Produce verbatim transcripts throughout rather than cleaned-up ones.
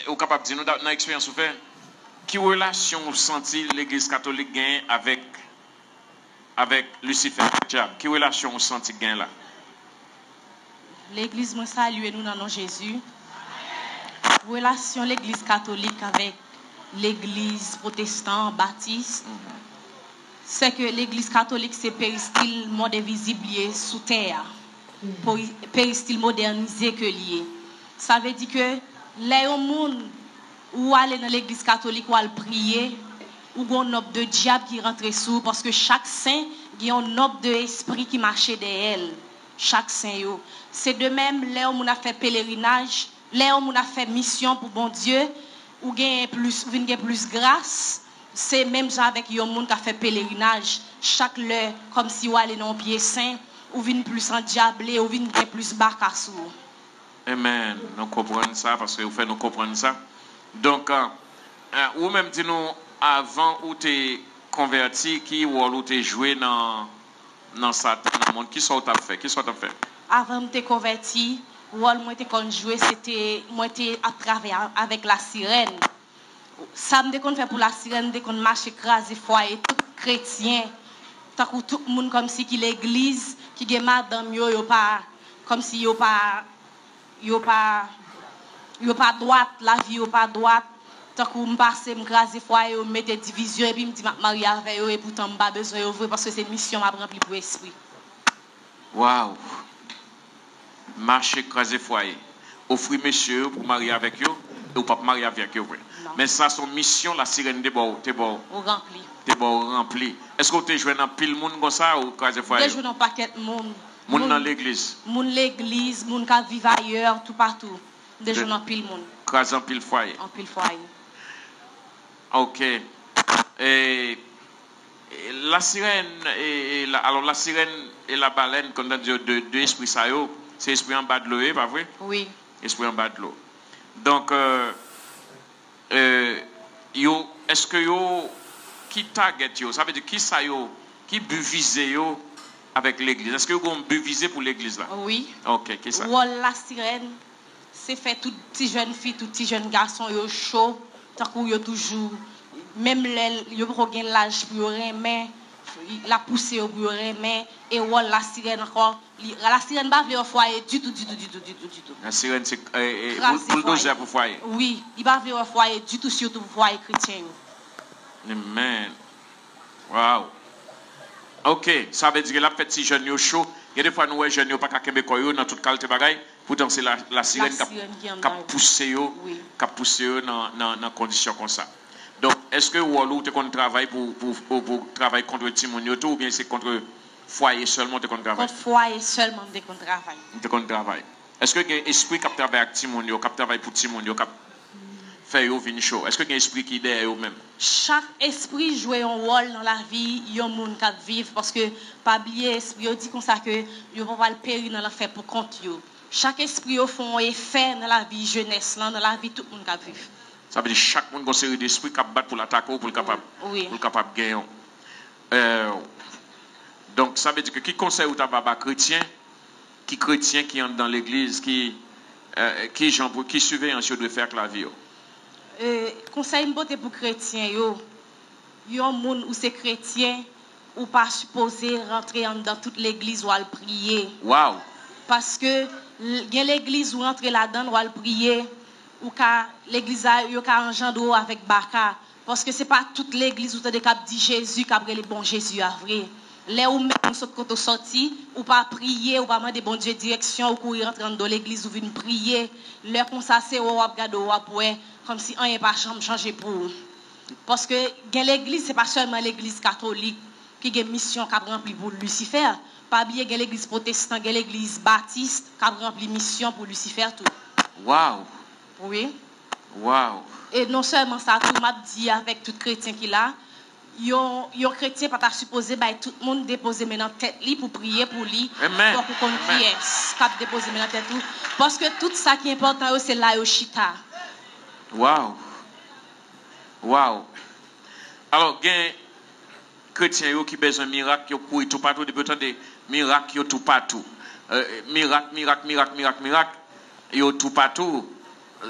Ou kapab di nou, da- nan eksperyans ou fè, ki relasyon ou santi legliz katolik genyen avèk, avèk Lisifè, avèk dyab? Ki relasyon ou santi k genyen la? Legliz, mwen salye nou nan non Jezi. Relasyon legliz katolik avèk legliz pwotestan, batis, se ke legliz katolik se peristil mond envizib li ye sou tè a. Peri- peristil modènize ke li ye. Sa vle di ke lè yon moun, ou ale nan legliz katolik, ou al priye, ou gen yon nòb de dyab ki rantre sou ou, paske chak sen gen yon nòb de espri ki mache dèyè l. Chak sen yo. Se de menm, lè yon moun ap fè pelerinaj, lè yon moun ap fè misyon pou Bondye, ou genyen plis, ou vin gen plis gras. Se menm jan avèk yon moun k ap fè pelerinaj. Chak lè, kòmsi w ale nan yon pye sen, ou vin plis andyable, ou vin gen plis baka sou ou. Amen. Nou konprann sa, paske ou fè nou konprann sa. Donk, euh, euh, ou menm di nou, avan ou te konvèti, ki wòl ou te jwe nan, nan Satan, nan mond? Kisa w t ap fè? Kisa w t ap fè? Avan m te konvèti, wòl mwen te konn jwe, se te, mwen te ap travay a- avèk lasirèn. Sa m te konn fè pou lasirèn, m te konn mache kraze fwaye tout kretyen, tankou tout moun kòmsi ki legliz, ki gen madanm yo, yo pa, kòmsi yo pa, yo pa, yo pa dwat, lavi yo pa dwat. Tankou m pase, m kraze fwaye yo, m mete divizyon, epi m di m ap marye avè yo, epoutan m pa bezwen yo vre, paske se misyon m ap ranpli pou espri. Waw! Mache kraze fwaye. Ofri mesye yo pou w marye avèk yo, e w p ap marye avèk yo vre. Non. Men sa se yon misyon lasirèn te ba w, te ba w, Ou ranpli. te ba w ranpli. Èske w te jwenn anpil moun konsa ou kraze M fwaye te yo? Jwenn yon pakèt moun. Moun Moun, nan legliz? Moun legliz, moun k ap viv ayè, toupatou. M te De- jwenn anpil moun. Kraze anpil fwaye. Anpil fwaye. Ok. E, e, la sirèn, e, e, la, alò, la sirèn e la balèn, konn tande yo, de, de espri sa yo, se espri anba dlo yo, pa vre? Wi. Espri anba dlo. Donk, euh, euh, yo, èske yo, ki target yo, sa vle di ki sa yo, ki bi vize yo avèk legliz? Èske yo gen yon bi vize pou legliz la? Wi. Ok, ki sa? Wòl la sirèn, se fè tout ti jèn fi, tout ti jèn gason yo cho, tankou yo toujou, menm lè yo poko gen laj pou yo renmen, l ap pouse yo pou yo renmen, e wòl lasirèn ankò, li, lasirèn pa vle wè fwaye ditou, ditou, ditou, ditou, ditou. Lasirèn se, e, e, boul- Kraze bouldoze fwaye. Pou fwaye. Wi, li pa vle wè fwaye ditou, sitou pou fwaye kretyen yo. Amen. Wow. Ok, sa vle di ke l ap fè ti jèn yo cho. Gen de fwa nou wè jèn yo pa ka kenbe kò yo nan tout kalite bagay. Poutan se la, lasirèn k ap, Lasirèn ki anndan k ap yo. Pouse yo, Wi. K ap pouse yo nan, nan, nan kondisyon konsa. Donk, èske wòl ou te konn travay pou, pou, pou, pou travay kont timoun yo tou, oubyen se kont fwaye sèlman ou te konn travay? Kont fwaye sèlman m te konn travay. M te konn travay. Èske gen espri k ap travay ak timoun yo, k ap travay pou timoun yo, k ap fè yo vin cho? Èske gen espri ki dèyè yo menm? Chak espri jwe yon wòl nan lavi yon moun k ap viv, paske pa bliye, espri yo di konsa ke yo pa pral peri nan lanfè pou kont yo. Chak espri yo fè yon efè nan lavi jenès lan, nan lavi tout moun k ap viv. Sa vle di chak moun gon seri de espri k ap bat pou l atake w, pou l kapab, Wi. Pou l kapab genyen w. Euh, donk, sa vle di ke ki konsèy ou ta va ba kretyen, ki kretyen ki anndan legliz, ki, euh, ki jan pou, ki siveyans yo dwe fè ak lavi yo? Euh, konsèy m pote pou kretyen yo, yon moun ou se kretyen, ou pa sipoze rantre anndan tout legliz ou al priye. Wow! Paske l- gen legliz ou rantre ladan l, ou al priye, ou ka, legliz la, yo ka anjandre w avèk baka. Paske se pa tout legliz ou tande k ap di Jezi, k ap rele bon Jezi a vre. Lè ou menm ou sot kote w sòti, ou pa priye, ou pa mande Bondye direksyon, ou kouri rantre anndan legliz, ou vin priye. Lè konsa, se wè w ap gade, w ap wè, kòmsi anyen pa janm chanje pou ou. Paske gen legliz, se pa sèlman legliz katolik ki gen misyon k ap ranpli pou Lisifè. Pa bliye, gen legliz pwotestan, gen legliz batis k ap ranpli misyon pou Lisifè tou. Wow! Wi. Wow! E non sèlman sa tou, m ap di avèk tout kretyen ki la, yon, yon kretyen pa ta sipoze bay tout moun depoze men nan tèt li pou priye pou li. Amen. Fòk ou konn Amen. Kiyès k ap depoze men nan tèt ou. Paske tout sa ki enpòtan yo, se la yo chita. Wow! Wow! Alò, gen kretyen yo ki bezwen mirak, yo kouri toupatou, depi yo tande mirak, yo toupatou. Euh, mirak, mirak, mirak, mirak, mirak, yo toupatou.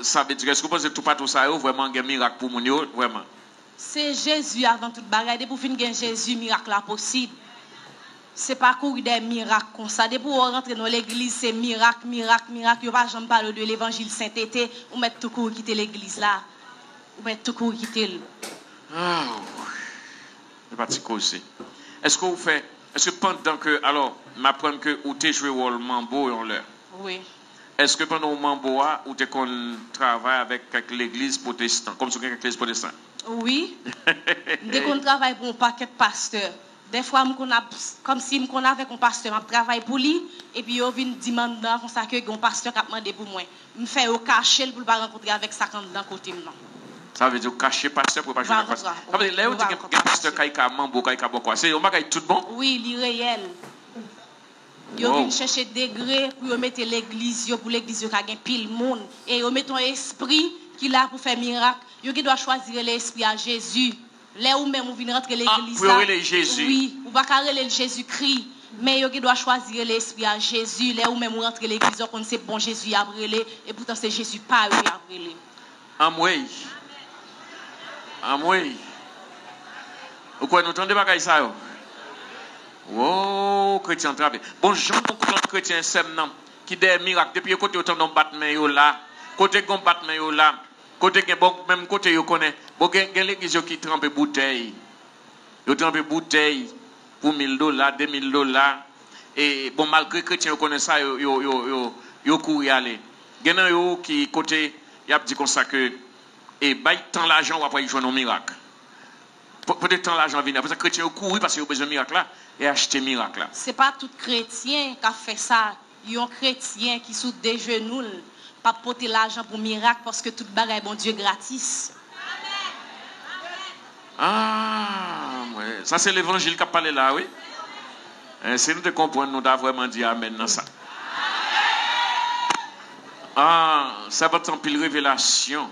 Sa vle di, èske w panse toupatou sa yo vrèman gen mirak pou moun yo, vrèman? Se Jezi avan tout bagay. Depi w fin gen Jezi, mirak la posib. Se pa kouri dèyè mirak konsa. Depi w rantre nan legliz, se mirak, mirak, mirak. Yo pa janm pale w de levanjil sentete. Ou mèt tou kouri kite legliz la. Ou mèt tou kouri kite l. Ah, se pa ti koze. Èske w fè, èske pandan ke, alò, m aprann ke ou te jwe wòl manbo yon lè. Wi. Èske pandan w manbo a, ou te konn travay avèk kèk legliz pwotestan? Kòmsi w gen kèk legliz pwotestan? Wi. M te konn travay pou yon pakèt pastè. Dèfwa, m konn ap, kòmsi m konn avèk yon pastè, m ap travay pou li, epi yo vin di m anndan an konsa ke gen yon pastè k ap mande pou mwen. M fè yo kache l pou l pa rankontre avèk sa k anndan kote m nan. Sa vle di w kache pastè pou yo pa jwenn ak pastè. Sa vle di, lè yo di gen, gen pastè kay ka manbo, kay ka bòkò, se yon bagay tout bon? Wi, li reyèl. Yo vin chèche degre pou yo mete legliz yo, pou legliz yo ka gen pil moun. E yo mete yon espri ki la pou fè mirak. Yo gen dwa chwazi rele espri a Jezi. Lè ou menm ou vin rantre legliz la, pou yo rele Jezi. Wi, ou pa ka rele l Jezikri. Men yo gen dwa chwazi rele espri a Jezi. Lè ou menm ou rantre legliz, ou konn se bon Jezi y ap rele, epoutan se Jezi pa yo y ap rele. Anmwey. Anmwey. Ou kwè nou tande bagay sa yo? Wo, kretyen antrave. Bon, jan nou konn kretyen sè m nan, ki dèyè mirak, depi yo kote yo tande yon bat men yo la. Kote gen yon bat men yo la. Kote gen, bon, menm kote yo konnen. Bon, gen, gen legliz yo ki tranpe boutèy. Yo tranpe boutèy pou mil dola, de mil dola. E, bon, malgre kretyen yo konnen sa, yo, yo, yo, yo, yo kouri ale. Gen nan yo ki kote y ap di konsa ke, e, bay tan lajan, w ap wè y jwenn yon mirak. Po-, pote tan lajan vini. Apre sa, kretyen yo kouri paske yo bezwen mirak la e achte mirak la. Se pa tout kretyen k ap fè sa. Yon kretyen ki sou de jenou l p ap pote lajan pou mirak, paske tout bagay Bondye gratis. Ah, mwen, sa se levanjil k ap pale la, wi. Eh, si nou te konprann, nou ta vrèman di amèn nan sa. Ah, sa va t anpil revelasyon.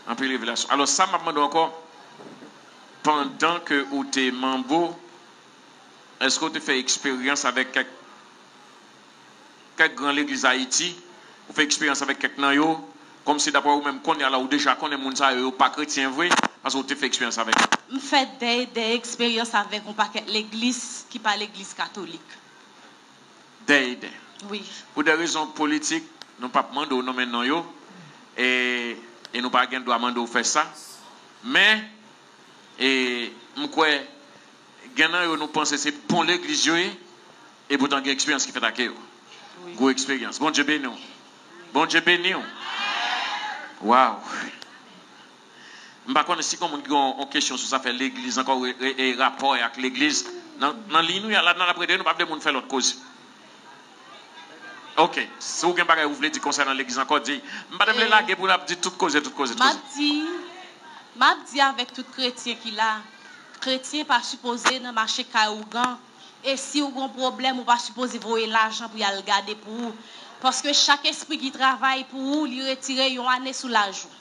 Anpil revelasyon. Alò, sa m ap mande w ankò, pandan ke ou te manbo, èske w te fè eksperyans avèk kèk, kèk gran legliz Ayiti? Ou fè eksperyans avèk kèk nan yo? Kòmsi daprè ou menm kounye a la, ou deja konnen moun sa yo, yo pa kretyen vre, paske w te fè eksperyans avèk yo. M fè dèy, dèy eksperyans avèk yon pakèt legliz ki pa legliz katolik. Dèy, dèy. Wi. Pou de rezon politik, nou p ap mande w nonmen non yo, e, e nou pa gen dwa mande w fè sa. Men, e, m kwè, gen nan yo nou panse se bon legliz yo ye, epoutan gen eksperyans ki fèt ak yo. Wi. Gwo eksperyans. Bondye beni w. Bondye beni w. Waw. M pa konnen si gen moun ki gen yon, yon kesyon sou zafè legliz ankò, re-, re-, e rapò ak legliz. Nan, nan liy nou ye a la, n ap rete, nou pa vle moun fè lòt koze. Oke, si w gen bagay ou vle di konsènan legliz ankò, di. M pa t vle lage pou n ap di tout koze, tout koze, tout koze. M ap di, m ap di avèk tout kretyen ki la, kretyen pa sipoze nan mache kay ougan. E si w gen yon pwoblèm, ou pa sipoze voye lajan pou y al gade pou ou. Paske chak espri ki travay pou ou, li retire yon ane sou laj ou.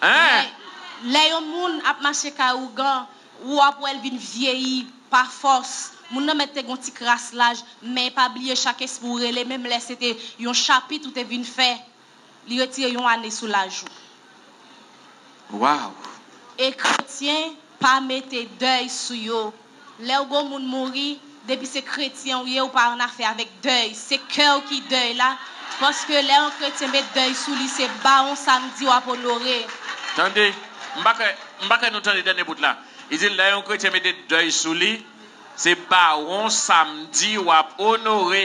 Hein? Men, lè yon moun ap mache kay ougan, ou ap wè l vin vyeyi pa fòs. Moun nan mèt te gen yon ti kras laj, men pa bliye chak espri ou rele, menm lè se te yon chapit ou te vin fè, li retire yon ane sou laj ou. Waw! E kretyen pa mete dèy sou yo. Lè w gon moun mouri, depi se kretyen w ye, ou pa annafè avèk dèy. Se kè w ki dèy la. Paske lè yon kretyen met dèy sou li, se bawon samdi w ap onore. Tande, m pa kwè, m pa kwè nou tande dènye bout la. Li di, lè yon kretyen mete dèy sou li, se bawon samdi w ap onore.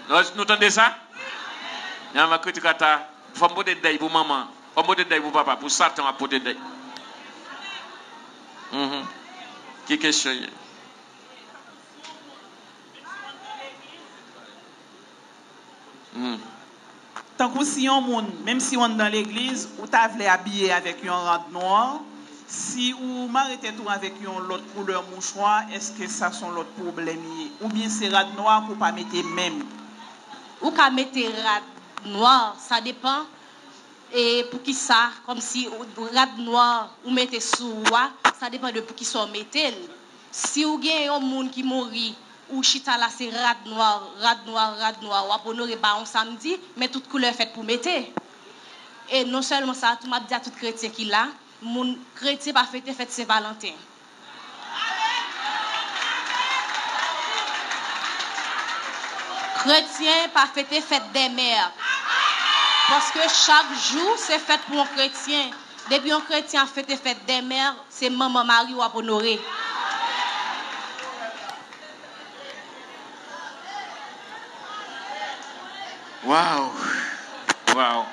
Nou, nou tande sa? Nan kritik ata, fò m pote dèy pou manman. Fò m pote dèy pou papa. Pou Satan w ap pote dèy. Mhm. Ki kesyon ye? Hmm. Tankou si yon moun, menm si w anndan legliz, ou ta vle abiye avèk yon rad nwa, si ou mare tèt ou avèk yon lòt koulè mouchwa, èske sa se yon lòt pwoblèm ye? Oubyen se rad nwa pou w pa mete menm? Ou ka mete rad nwa, sa depann, e poukisa, kòmsi rad nwa ou mete sou ou a, sa depann de poukisa w mete l. Si w gen yon moun ki mouri, ou chita la se rad nwa, rad nwa, rad nwa, w ap onore bawon samdi, men tout koulè fèt pou mete. E non sèlman sa, tou m ap di a tout kretyen ki la, moun kretyen pa fete fèt Sen Valanten. Kretyen pa fete fèt dè mè. Paske chak jou se fèt pou yon kretyen. Depi yon kretyen ap fete fèt dè mè, se manman mari w ap onore. Waw! Waw!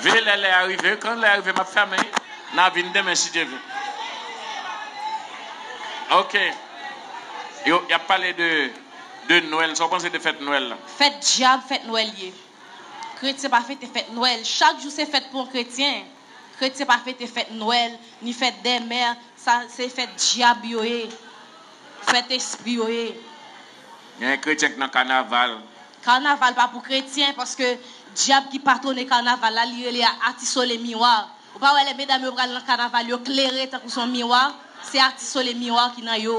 Veye lè lè a rive, kan lè a rive m ap fèmen, n a vin demen si Dye vle. Ok. Yo, y ap pale de, de Nwèl. Sa w panse de fèt Nwèl la? Fèt dyab, fèt Nwèl ye. Kretyen pa fete fèt Nwèl. Chak jou se fèt pou yon kretyen. Kretyen pa fete fèt Nwèl, ni fèt dè mè, sa se fèt dyab yo ye, fèt espri yo ye. Gen kretyen k nan kanaval. Kanaval pa pou kretyen, paske dyab ki patwone kanaval la, li rele a Ati Sole Miwa. Ou pa wè lè medam yo pral nan kanaval, yo klere tankou se yon miwa, se Ati Sole Miwa ki nan yo.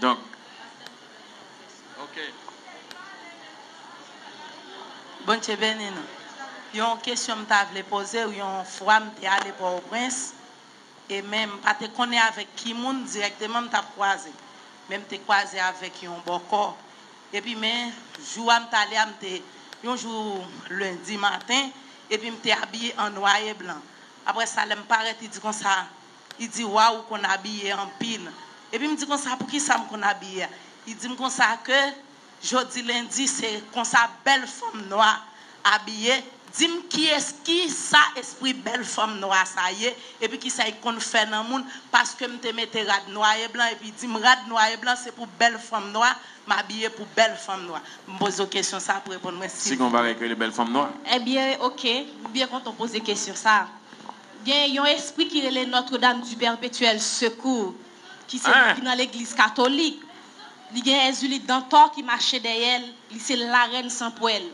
Donk, ok. Bondye beni nou. Yon kesyon m ta vle poze w, yon fwa m te ale Pòtoprens, e men m pa te konnen avèk ki moun dirèkteman m t ap kwaze. Men m te kwaze avèk yon bòkò. Epi men, jou a m t ale a, m te, yon jou lendi maten, epi m te abiye an nwa e blan. Apre sa, lè m parèt, li di konsa, li di, waw, ou konn abiye anpil. Epi m di konsa, poukisa m konn abiye a? Li di m konsa ke jodi lendi, se konsa bèl fanm nwa abiye. Di m kiyès, kisa espri bèl fanm nwa sa ye, epi kisa li konn fè nan moun, paske m te mete rad nwa e blan, epi di m rad nwa e blan se pou bèl fanm nwa, m abiye pou bèl fanm nwa. M poze w kesyon sa pou reponn mwen si. Si gen yon bagay ki rele bèl fanm nwa. Ebyen, oke, m byen kontan w poze kesyon sa. Gen yon espri ki rele Notre Dame du Perpétuel Secours, ki se ki nan legliz katolik. Li gen Èzilit Dantò ki mache dèyè l, li se larèn san pwèl.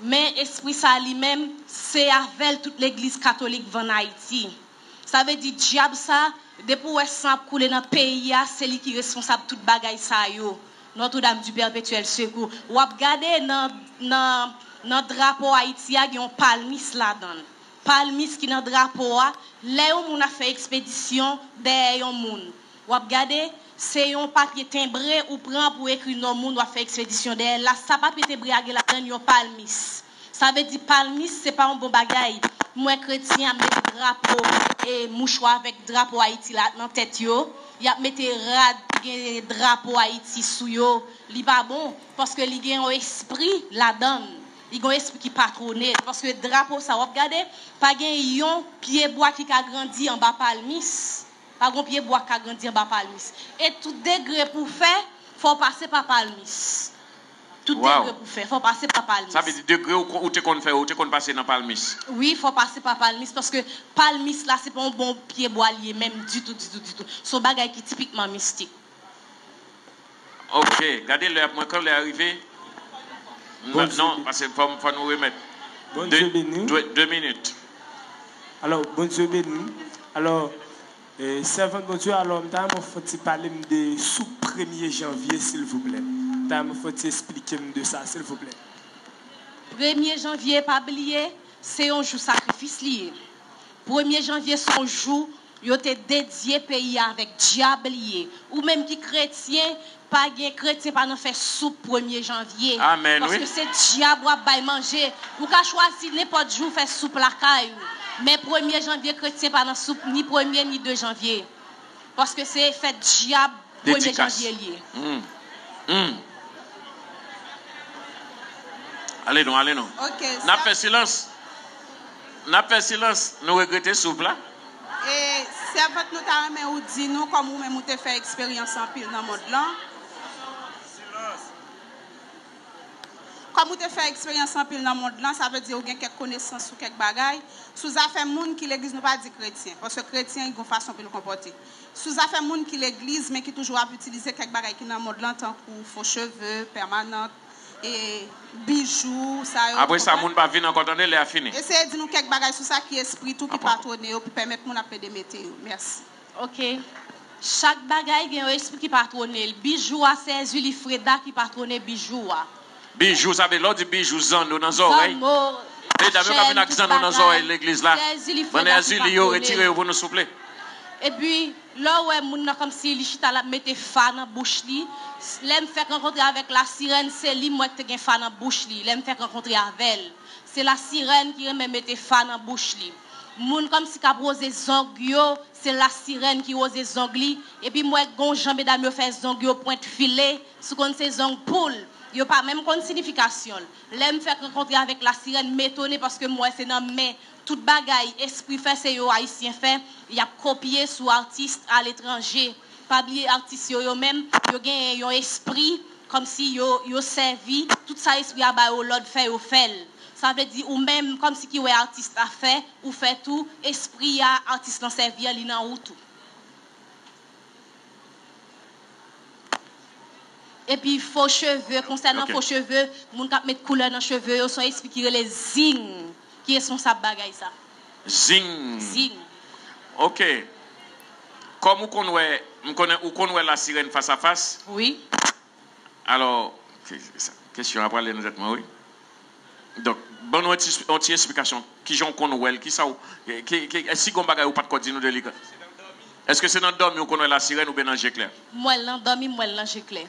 Men espri sa li menm, se avè l tout legliz katolik vann Ayiti. Sa vle di dyab sa, depi w wè san ap koule nan peyi a, se li ki responsab tout bagay sa yo. Notre Dame du Perpétuel Secours. W ap gade nan, nan, nan drapo Ayiti a, gen yon palmis ladan l. Palmis ki nan drapo a, lè yon moun ap fè ekspedisyon dèyè yon moun, w ap gade, se yon papye tenbre ou pran pou ekri non moun w ap fè ekspedisyon dèyè l la. Sa papye tenbre a gen ladan l yon palmis. Sa vle di palmis se pa yon bon bagay. M wè kretyen ap mete drapo e mouchwa avèk drapo Ayiti la nan tèt yo. Y ap mete rad ki gen drapo Ayiti sou yo. Li pa bon, paske li gen yon espri ladan l. Li gen yon espri ki patwone l. Paske drapo sa w ap gade, pa gen yon pyebwa ki ka grandi anba palmis. Pa gen yon pyebwa k ka grandi anba palmis. E tout degre pou w fè, fò w pase pa palmis. Tout degre pou w fè, fò w pase pa palmis. Sa vle di degre ou te konn fè yo, ou te konn pase nan palmis? Wi, fò w pase pa palmis, paske palmis la, se pa yon bon pyebwa li ye menm ditou, ditou, ditou. Se yon bagay ki tipikman mistik. Ok, gade lè ap mwen kan lè a rive. Non, paske fò, fò nou remèt. Bondye beni. De, de minit. Alò, Bondye beni. Alò, e, sèvant Bondye, alò, m ta renmen w fè ti pale m de soup premye janvye, silvouplè. M ta renmen w fè ti esplike m de sa, silvouplè. Premye janvye, pa bliye, se yon jou sakrifis li ye. Premye janvye, se yon jou yo te dedye peyi a avèk dyab li ye. Ou menm ki kretyen, pa gen kretyen pa nan fè soup premye janvye. Amèn, wi. Paske se dyab w ap bay manje. Ou ka chwazi nenpòt jou fè soup lakay ou. Men premye janvye, kretyen pa nan soup ni premye ni de janvye. Paske se fèt dyab premye janvye l ye. Ale non, ale non. N ap fè silans. N ap fè silans. Nou regrete soup la. E sèvant nou ta renmen ou di nou kòm ou menm ou te fè eksperyans anpil nan mond lan. Kòm ou te fè eksperyans anpil nan mond lan, sa vle di ou gen kèk konesans sou kèk bagay, sou zafè moun ki legliz, nou pa di kretyen, paske kretyen gen yon fason pou l konpòte. Sou zafè moun ki legliz, men ki toujou ap itilize kèk bagay ki nan mond lan, tankou fo cheve, pèmanant, e bijou, sa yo. Apre sa, moun pa vin ankò, tande, lè a fini. Eseye di nou kèk bagay sou sa ki espri tou ki patwone yo pou pèmèt moun ap plede mete yo. Mèsi. Oke. Chak bagay gen yon espri ki patwone l. Bijou a se Erzulie Freda ki patwone bijou a. Bijou, sa vle, lè w di bijou, zanno nan zòrèy. Zanno, medam yo ka vin ak zanno nan zòrèy legliz la. Bann Erzulie yo, retire yo pou nou, souple. Epi, lè w wè moun nan kòmsi li chita l ap mete fa nan bouch li, lè m fèk rankontre avèk lasirèn, se li m wè k te gen fa nan bouch li, lè m fèk rankontre avè l. Se lasirèn ki renmen mete fa nan bouch li. Moun kòmsi k ap woze zong yo, se lasirèn ki woze zong li. Epi m wè gon jan medam yo fè zong yo pwent file, si w konn se zong poul. Yo pa menm konn sinifikasyon l. Lè m fèk rankontre avèk lasirèn, m etone paske m wè se nan men tout bagay espri fè, se yo Ayisyen fè, y ap kopye sou atis aletranje. Pa bliye atis yo, yo menm, yo genyen yon espri, kòmsi yo, yo sèvi, tout sa espri a ba yo lòd fè, yo fè l. Sa vle di ou menm, kòmsi ki wè atis la fè, ou fè tou, espri a atis lan sèvi a, li nan ou tou. Epi fo cheve, konsènan fo cheve, moun k ap met koulè nan cheve yo, se yon espri ki rele Zing ki responsab bagay sa. Zing. Zing. Ok. Kòm ou konn wè, m konnen ou konn wè lasirèn fas a fas. Wi. Alò, ke-, sa, kesyon an prale nan tèt mwen, wi. Donk, ban nou yon ti, yon ti esplikasyon. Kijan w konn wè l? Kisa w, ki, ki, si gon bagay ou pa t ko di nou de li? Èske se nan dòmi w konn wè lasirèn oubyen nan je klè? M wè l nan dòmi, m wè l nan je klè.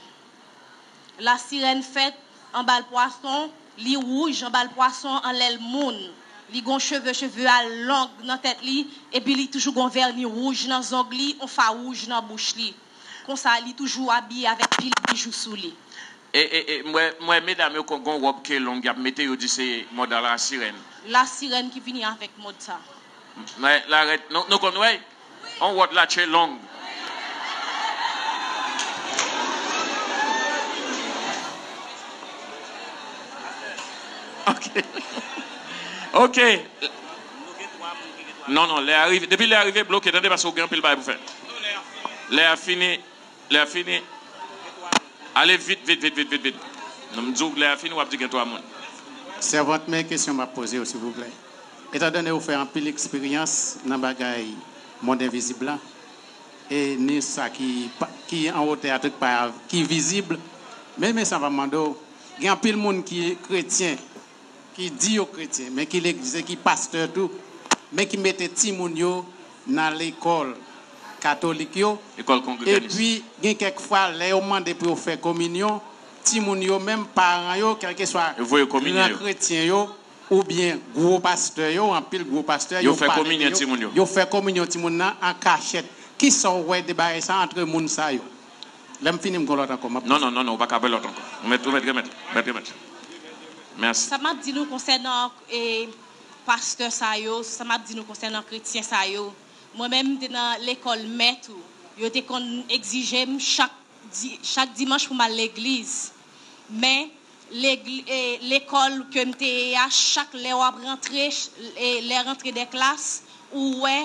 Lasirèn fèt anba l pwason, li wouj anba l pwason, anlè l moun. Li gon cheve, cheve a long nan tèt li, epi li toujou gon vèni wouj nan zong li, on fa wouj nan bouch li. Konsa, li toujou abiye avèk pil bijou sou li. E, e, e, m wè, m wè medam yo kon gon wòb ke long y ap mete, yo di se mòd a lasirèn. Lasirèn ki vini avèk mòd sa. Mwen, la rèd, nou, nou konn wè? On wòd la tche long. Ok. Ok. Non, non, lè a rive. Depi lè a rive, bloke, tande, paske ou gen anpil bagay pou fè. Lè a fini, lè a fini. Ale vit, vit, vit, vit, vit, vit. Non, m di w, lè a fini, w ap di gen twa moun. Sèvant, men kesyon m ap poze w, silvouplè. Etandone ou fè anpil eksperyans nan bagay mond envizib la, e ni sa ki pa, ki an wotè a tout pa, ki vizib, men, men sa m ap mande w, gen anpil moun ki kretyen, ki di yo kretyen, men ki legliz e ki pastè tou, men ki mete timoun yo nan lekòl katolik yo. Lekòl kongreganis. Epi, gen kèk fwa, lè yo mande pou yo fè kominyon, timoun yo menm, paran yo, kèlkeswa gran kretyen yo, oubyen gwo pastè yo, anpil gwo pastè, yo fè kominyon timoun yo. Yo fè kominyon timoun nan an kachèt. Kisa w wè de bagay sa antre moun sa yo? Lè m fini, m gon lòt ankò, m ap... Non, non, non, non, ou pa ka fè lòt ankò. Ou mèt, ou mèt remèt, mèt remèt. Mèsi. Sa m ap di nou konsènan, e, pastè sa yo, sa m ap di nou konsènan kretyen sa yo. Mwen menm, m te nan lekòl mè tou. Yo te konn egzije m chak di-, chak dimanch pou m al legliz. Men, legli-, e, lekòl ke m te ye a, chak lè w ap rantre, ch-, e, lè rantre de klas, ou wè,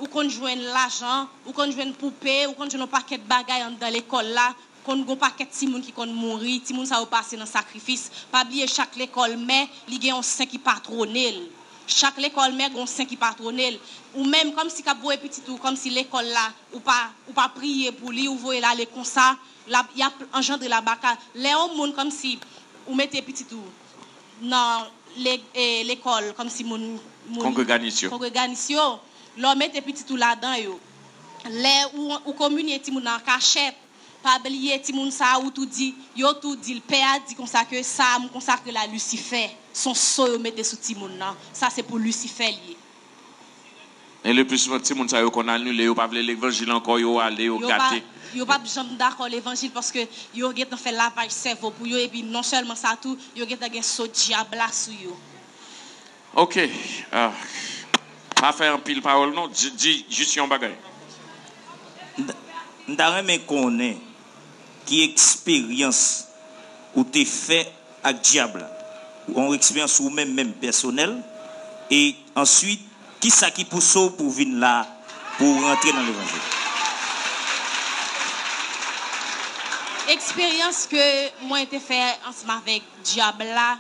ou konn jwenn lajan, ou konn jwenn poupe, ou konn jwenn yon pakèt bagay anndan lekòl la, konn gon pakèt timoun ki konn mouri, timoun sa yo pase nan sakrifis. Pa bliye, chak lekòl mè, li gen yon sen ki patwone l. Chak lekòl mè, gon sen ki patwone l. Ou menm, kòmsi k ap voye pitit ou, kòmsi lekòl la, ou pa, ou pa priye pou li, ou voye l ale konsa, l ap, y ap anjandre labaka. Lè yon moun kòmsi ou mete pitit ou nan le-, e, lekòl, kòmsi moun, moun kongreganis yo. Kongreganis yo, lè w mete pitit ou ladan yo, lè ou, ou kominye timoun nan an kachèt, pa bliye timoun sa a, ou tou di, yo tou di l, pè a di konsa ke sa a m konsakre l a Lisifè. Se yon so yo mete sou timoun nan. Sa se pou Lisifè l ye. E le pli souvan, timoun sa yo konn anile, yo pa vle levanjil ankò, yo ale, yo gate. Yo p ap janm dakò levanjil paske yo gentan fè lavaj sèvo pou yo, epi non sèlman sa tou, yo gentan gen so dyab la sou yo. Ok. Ah, pa fè anpil pawòl non, di, di jis yon bagay. M ta, m ta renmen konnen ki eksperyans ou te fè ak dyab la. Yon eksperyans ou menm, menm pèsonèl. E answit, kisa ki pouse w pou w vin la, pou w rantre nan levanjil? Eksperyans ke mwen te fè ansanm avèk dyab la,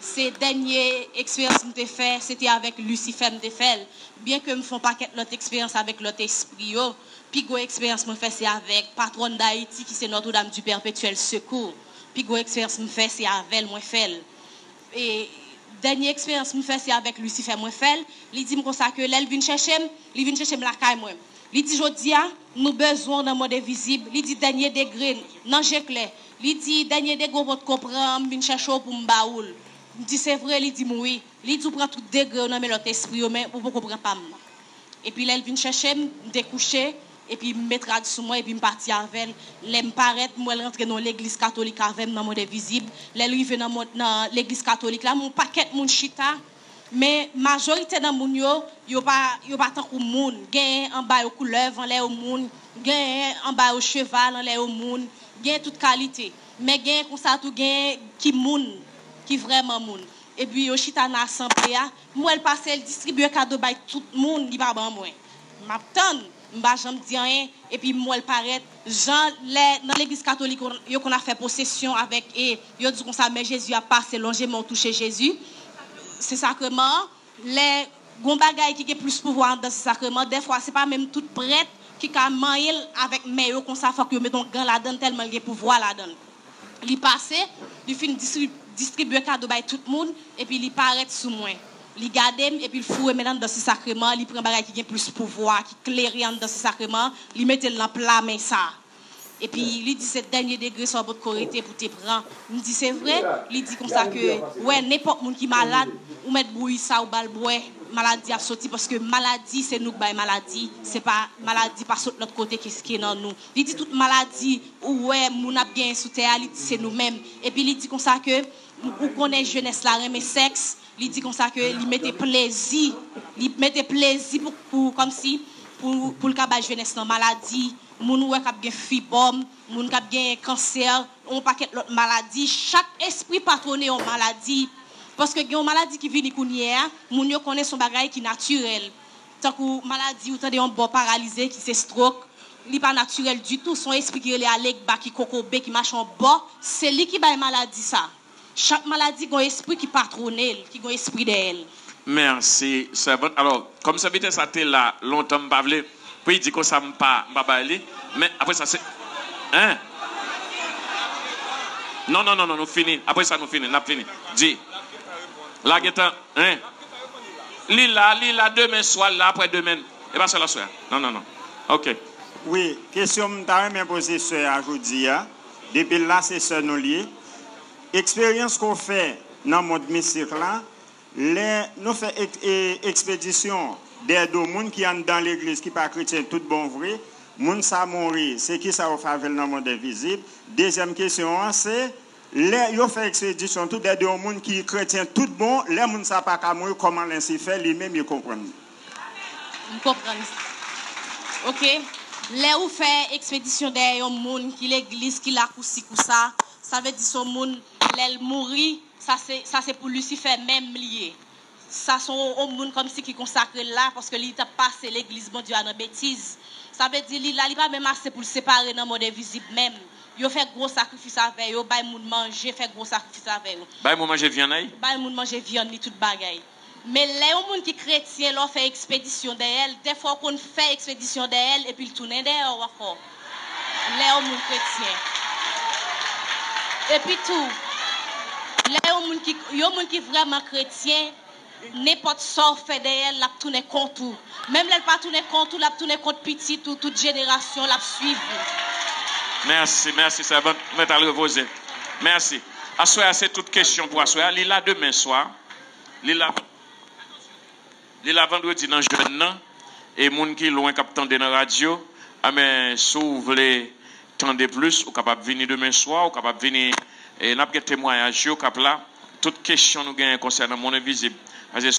Se dènye eksperyans m te fè, se te avèk Lisifè m te fè l. Byenke m fè yon pakèt lòt eksperyans avèk lòt espri yo, pi gwo eksperyans mwen fè se avèk patwòn Dayiti ki se Notre-Dame du Perpétuel Secours. Pi gwo eksperyans m fè se avè l mwen fè l. E dènye eksperyans m fè se avèk Lisifè mwen fè l. Li di m konsa ke lè l vin chèche m, li vin chèche m lakay mwen. Li di, "Jodi a, nou bezwen w nan mond envizib." Li di, "Dènye degre, nan je klè." Li di, "Dènye degre w potko pran, m vin chèche w pou m ba ou l." M di, "Se vre?" Li di m, "Wi." Li di, "Ou pran tout degre yo nan men lòt espri yo, men ou poko pran pa m nan." Epi lè l vin chèche m, m te kouche, epi m met rad sou mwen, epi m pati avè l. Lè m parèt, m wè l rantre nan yon legliz katolik avè m nan mond envizib. Lè l rive nan mond, nan legliz katolik la, m wè yon pakèt moun chita, men majorite nan moun yo, yo pa, yo pa tankou moun. Genyen anba yo koulèv anlè yo moun, genyen anba yo cheval anlè yo moun, genyen tout kalite. Men genyen konsa tou, genyen ki moun, ki vrèman moun. Epi yo chita nan asanble a, m wè l pase, l distribye kado bay tout moun, li pa ban mwen. M ap tann, m pa janm di anyen, epi m wè l parèt. Jan lè nan legliz katolik, yo konn ap fè pwosesyon avèk, e yo di konsa, "Men Jezi ap pase, lonje men w touche Jezi." Se sakreman an. Lè gon bagay ki gen plis pouvwa anndan se sakreman, dèfwa se pa menm tout prèt ki ka manyen l avèk men yo konsa, fòk yo mete yon gan ladan l tèlman l gen pouvwa ladan l. Li pase, li fin distri-, distribye kado bay tout moun, epi li parèt sou mwen. Li gade m, epi l foure men l anndan se sakreman, li pran bagay ki gen plis pouvwa, ki klere anndan se sakreman, li mete l nan pla men sa. Epi li di se dènye degre sa w potko rete pou te pran. M di se vre? Li di konsa ke, wè, nenpòt moun ki malad, ou mèt bouyi sa, ou ba l bwè, maladi ap soti, paske maladi se nou k bay maladi, se pa, maladi pa sot lòt kote ke, ke nan nou. Li di tout maladi ou wè moun ap genyen sou tè a, li di se nou menm. Epi li di konsa ke ou konnen jenès la renmen sèks, li di konsa ke li mete plezi, li mete plezi pou, pou, kòmsi, pou, pou l ka bay jenès lan maladi, moun ou wè k ap gen fibòm, moun k ap gen kansè, yon pakèt lòt maladi. Chak espri patwone yon maladi. Paske gen yon maladi ki vini kounye a, moun yo konnen se yon bagay ki natirèl. Tankou maladi, ou tande yon bò paralize ki se stroke, li pa natirèl ditou. Se yon espri ki rele Alegba, ki kokobe, ki mache yon bò. Se li ki bay maladi sa. Chak maladi gon espri ki patwone l, ki gon espri dèyè l. Mèsi, sèvant. Alò, kòm sèvitè sa te la lontan, m pa vle pou li di konsa m pa, m pa bay li. Men, apre sa, se, en? Non, non, non, non, nou fini. Apre sa, nou fini. N ap fini. Di. La gentan, en? Li la, li la demen swa, la apre demen. E pa sèl aswè a. Non, non, non. Ok. Wi, kesyon m ta renmen poze sè a jodi a. Depi l la, se sè nou l ye. Eksperyans ke w fè nan mond mistik la, lè nou fè ek-, e, ekspedisyon dèyè do moun ki anndan legliz ki pa kretyen tout bon vre, moun sa mouri, se kisa yo fè avè l nan mond envizib? Dezyèm kesyon an, se, lè yo fè ekspedisyon tou dèyè de yon moun ki kretyen tout bon, lè moun sa pa ka mouri, kòman Lisifè li menm li konprann? M konprann. Ok. Lè ou fè ekspedisyon dèyè yon moun ki legliz, ki lakou si kou sa, sa vle di se yon moun, lè l mouri, sa se, sa se pou Lisifè menm li ye. Sa se yon, yon moun kòmsi ki konsakre l la, paske li t ap pase legliz Bondye a nan betiz. Sa vle di li la, li pa menm ase pou l separe nan mond envizib menm. Yo fè gwo sakrifis avè yo, bay moun manje, fè gwo sakrifis avè yo. Bay moun manje vyann, ay? Bay moun manje vyann li, tout bagay. Men lè yon moun ki kretyen, lè w fè ekspedisyon dèyè l, dèfwa w konn fè ekspedisyon dèyè l, epi l tounen dèyè w ankò. Lè yon moun kretyen. Epi tou, lè yon moun ki, yon moun ki vrèman kretyen, nenpòt sa w fè dèyè l, l ap tounen kont ou. Menm lè l pa tounen kont ou, l ap tounen kont pitit ou, tout jenerasyon, l ap swiv ou. Mèsi, mèsi, sèvant. Mèt al repoze. Mèsi. Aswè a, se tout kesyon pou aswè a. Li la demen swa. Li la, li la vandredi nan jèn nan. E moun ki lwen k ap tande nan radyo, a men, si w vle tande plis, ou kapab vini demen swa, ou kapab vini, e n ap gen temwayaj yo k ap la. Tout kesyon nou genyen konsènan mond envizib. Paske